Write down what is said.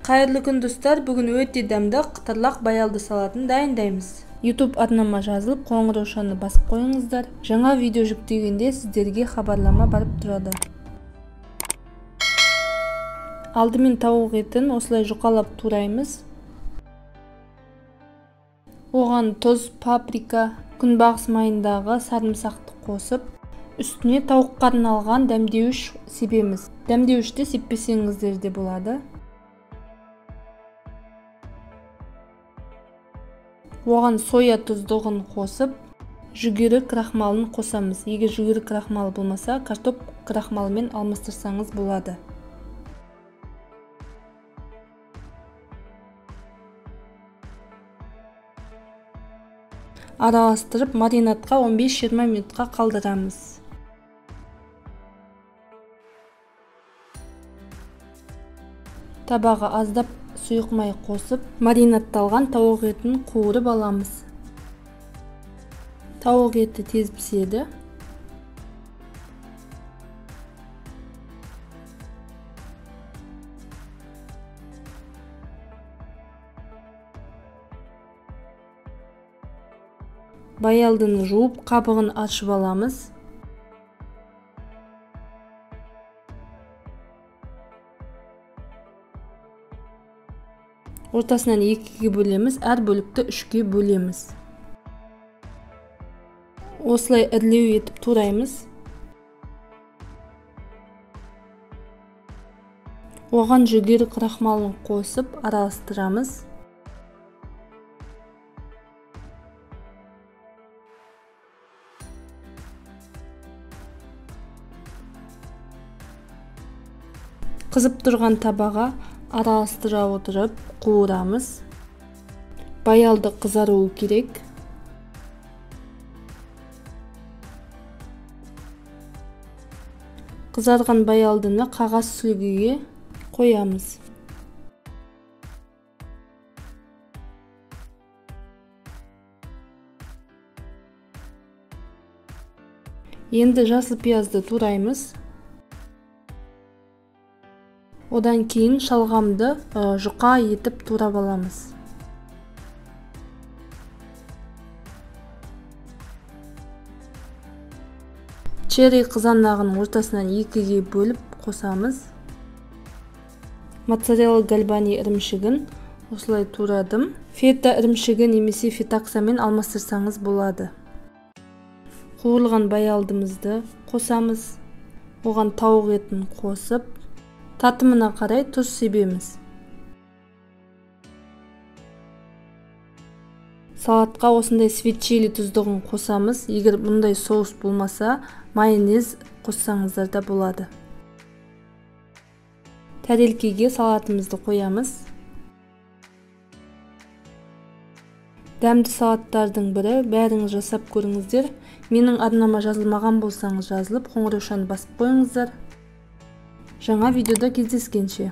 Қайырлы күн, достар! Бүгін өте дәмді қытырлақ баялды салатын дайындаймыз. YouTube арнама жазылып, қоңыраушаны басып қойыңыздар. Жаңа видео жүктегенде сіздерге хабарлама барып тұрады. Алдымен тауық етін осылай жұқалап тураймыз. Оған тұз, паприка, күнбағыс майындағы сарымсақты қосып, үстіне тауыққа арналған дәмдеуіш себеміз. Дәмдеуішті сеппесеңіздер де болады. Оған соя тұздығын қосып, жүгері крахмалын қосамыз. Егер жүгері крахмалы болмаса, картоп крахмалымен алмастырсаңыз болады. Араластырып, маринадқа 15-20 минутқа қалдырамыз. Табаға аздап сұйық май қосып, маринадталған тауық етін қуырып аламыз. Тауық еті тез піседі. Баялдыны жуып, қабығын аршып аламыз. Ортасынан екіге бөлеміз, әр бөлікті үшке бөлеміз. Осылай ірілеу етіп тураймыз. Оған жүгері крахмалын қосып араластырамыз. Қызып тұрған табаға араластыра отырып қуырамыз. Баялды қызаруы керек. Қызарған баялдыны қағаз сүлгіге қоямыз. Енді жасыл пиязды тураймыз. Одан кейін шалғамды жұқа етіп турап аламыз. Черри қызанағын ортасынан екіге бөліп қосамыз. Моцарелла гальбани ірімшігін осылай турадым. Фета ірімшігі немесе фетаксамен алмастырсаңыз болады. Қуырылған баялдымызды қосамыз. Оған тауық етін қосып, татымына қарай тұз себеміз. Салатқа осындай свет чили тұздығын қосамыз. Егер бұндай соус болмаса, майонез қоссаңыздар да болады. Тәрелкеге салатымызды қоямыз. Дәмді салаттардың бірі, бәріңіз жасап көріңіздер. Менің арнама жазылмаған болсаңыз жазылып, қоңыраушаны басып қойыңыздар. Жаңа видеода кездескенше.